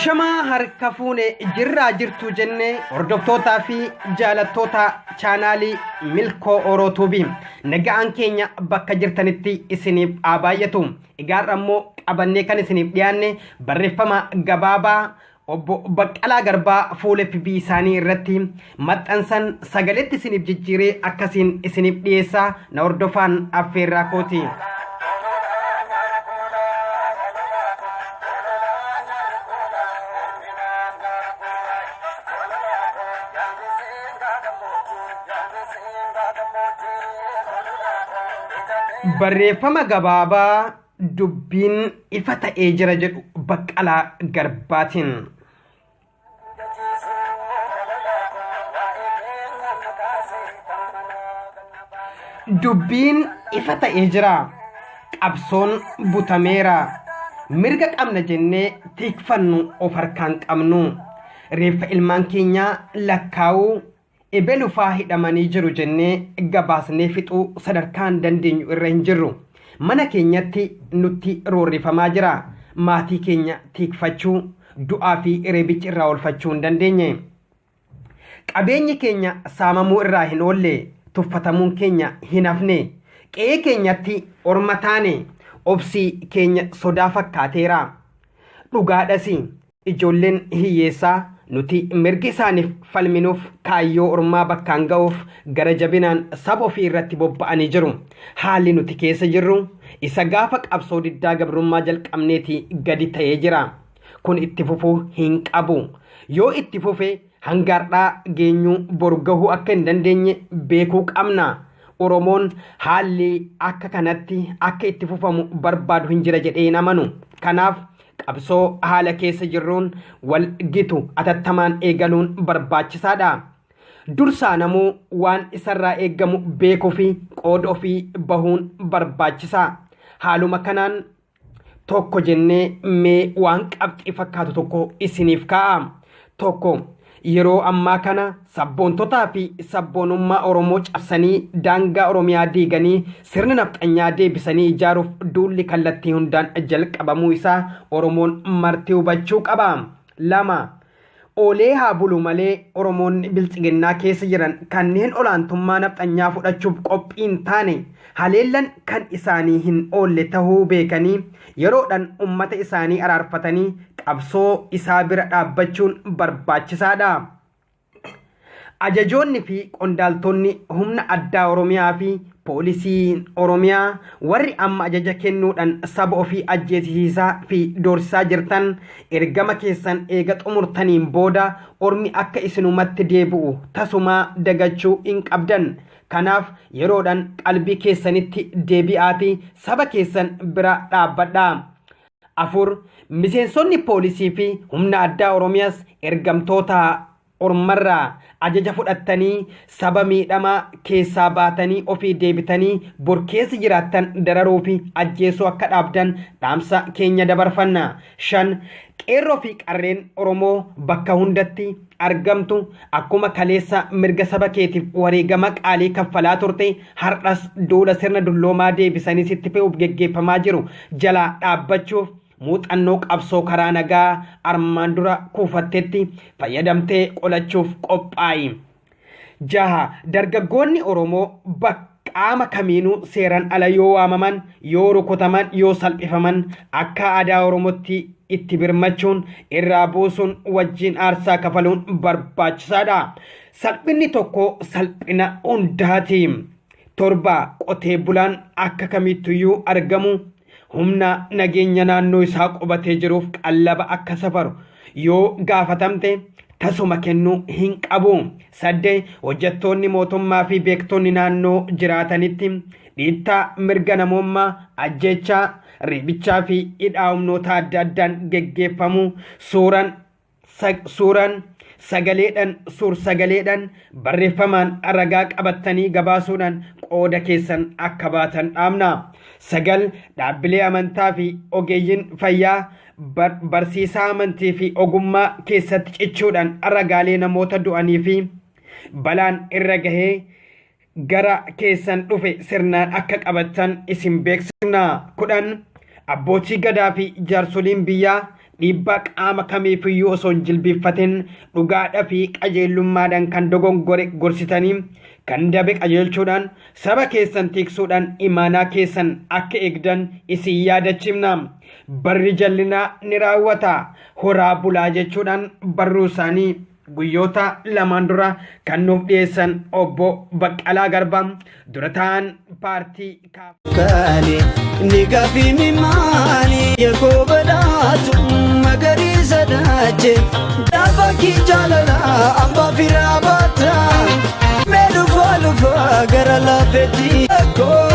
Ashamaa harka fuune jirraa jirtu jenne hordoftootaa fi jaalattoota chaanaalii Milkoo Oroo Tuubii nagaan keenya bakka jirtanitti isiniif haa baay'atu. Egaa immoo qabannee kan isiniif dhiyaanne barreeffama gabaabaa Obbo Baqqalaa Garbaa fuula FB isaanii irratti maxxansan sagaletti isiniif jijjiiree akkasiin isiniif dhiyeessaa na hordofaan affeerraa kooti. Barreeffama gabaabaa dubbiin ifa ta'ee jira jedhu Baqqalaa Garbaatiin. Dubbiin ifa ta'ee jira. Qabsoon butameera. Mirga qabna jennee tiikfannu of harkaan qabnu. Reeffa ilmaan keenyaa lakkaa'uu Ebelu faa hidhamanii jiru jennee gabaasnee fixuu sadarkaan dandeenyu irra hin jirru. Mana keenyatti nutti roorrifamaa jira. Maatii keenya tiikfachuu, du'aa fi reebicha irraa oolfachuu hin dandeenye. Qabeenyi keenya saamamuu irraa hin oolle, tuffatamuun keenya hin hafne. Qe'ee keenyatti orma taane, obsi keenya sodaa fakkaateera. Dhugaadhasi. Ijoolleen hiyyeessaa nuti mirga isaaniif falminuuf kaayyoo ormaa bakkaan ga'uuf gara jabinaan saba ofii irratti bobba'anii jiru. Haalli nuti keessa jirru isa gaafa qabsoo diddaa gabrummaa jalqabneetii gadi ta'ee jira. Kun itti fufuu hin qabu. Yoo itti fufe hanga har'aa geenyuu boru gahuu akka hin dandeenye beekuu qabna. Oromoon haalli akka kanatti akka itti fufamu barbaadu hin jira jedhee hin amanu. Kanaaf Qabsoo haala keessa jirruun wal gitu atattamaan eegaluun barbaachisaadha. Dursaa namuu waan isarraa eegamu beekuu fi qooda ofii bahuun barbaachisa. Haaluma kanaan tokko jennee mee waan qabxii fakkaatu tokko isiniif kaa'a. Tokko Yeroo ammaa kana sabboontotaa fi sabboonummaa Oromoo cabsanii daangaa Oromiyaa diiganii sirna nafxanyaa deebisanii ijaaruuf duulli kallattii hundaan jalqabamuu isaa Oromoon marti hubachuu qaba. 2. Oolee haa bulu malee Oromoonni biltsiginnaa keessa jiran kanneen olaantummaa nafxanyaa fudhachuuf qophii hin taane haleellan kan isaanii hin oolle tahuu beekanii yeroodhan ummata isaanii araarfatanii qabsoo isaa bira dhaabbachuun barbaachisaadha. Ajajoonni fi qondaaltonni humna addaa Oromiyaa fi poolisiin Oromiyaa warri amma ajaja kennuudhaan saba ofii ajjeesisiisaa fi doorsisaa jirtan ergama keessan eega xumurtaniin booda ormi akka isinumatti deebi'u tasumaa dagachuu hin qabdan. Kanaaf yeroodhaan qalbii keessanitti deebi'aatii saba keessan bira dhaabbadhaa. 4, Miseensonni poolisii fi humna addaa Oromiyaas ergamtoota ormarraa ajaja fudhattanii saba miidhamaa keessaa baatanii ofii deebitanii bor keessa jiraattan dararuu fi ajjeesuu akka dhaabdan dhaamsa keenya dabarfanna. 5, Qeerroo fi qarreen Oromoo bakka hundatti argamtu akkuma kaleessa mirga saba keetiif wareegama qaalii kaffalaa turte har'as duula sirna dulloomaa deebisanii sitti fe'uuf geggeeffamaa jiru jalaa dhaabbachuuf muuxannoo qabsoo karaa nagaa armaan dura kuufattetti fayyadamtee qolachuuf qophaa'i. 6, Dargaggoonni Oromoo qaama kamiinuu seeran ala yoo waamaman, yoo rukutaman, yoo salphifaman akka aadaa Oromootti itti birmachuun irraa buusuun wajjin aarsaa kafaluun barbaachisaadha. Salphinni tokko salphina hundaati. 7, Qotee bulaan akka kamiittuyyuu argamu humna nageenya naannoo isaa qubatee jiruuf qallaba akka safaru yoo gaafatamte tasuma kennuu hin qabu. 8, Hojjettoonni mootummaa fi beektonni naannoo jiraatanitti dhiittaa mirga namoommaa, ajjeechaa, reebichaa fi hidhaa humnoota adda addaan geggeeffamu suuraan suuraan, sagaleedhan, suur-sagaleedhan, barreeffamaan ragaa qabattanii gabaasuudhaan qooda keessan akka baatan dhaamna. 9, Dhaabbilee amantaa fi ogeeyyiin fayyaa barsiisaa amantii fi ogummaa keessatti cichuudhaan ragaalee namoota du'anii fi balaan irra gahee gara keessan dhufe sirnaan akka qabattan isin beeksifna. 10, Abbootii Gadaa fi jaarsoliin biyyaa Dhiibbaa qaama kamiifiyyuu osoo hin jilbiiffatin dhugaadhaa fi qajeelummaadhaan kan dogongore gorsitanii, kan dabe qajeelchuudhaan, saba keessan tiksuudhaan imaanaa keessan akka eegdan isin yaadachiifna. Barri jallinaa ni raawwata. Horaa bulaa jechuudhaan barruu isaanii guyyoota lamaan dura kan nuuf dhiyeessan Obbo Baqqalaa Garbaa, dura ta'an paartii kaaf. Kaani ni gaaffii mimaani yakoo badhaatu magariisa daache gaafa kii jaalala abbaa firaa baata mee dhufaa dhufaa gara laafetti koo.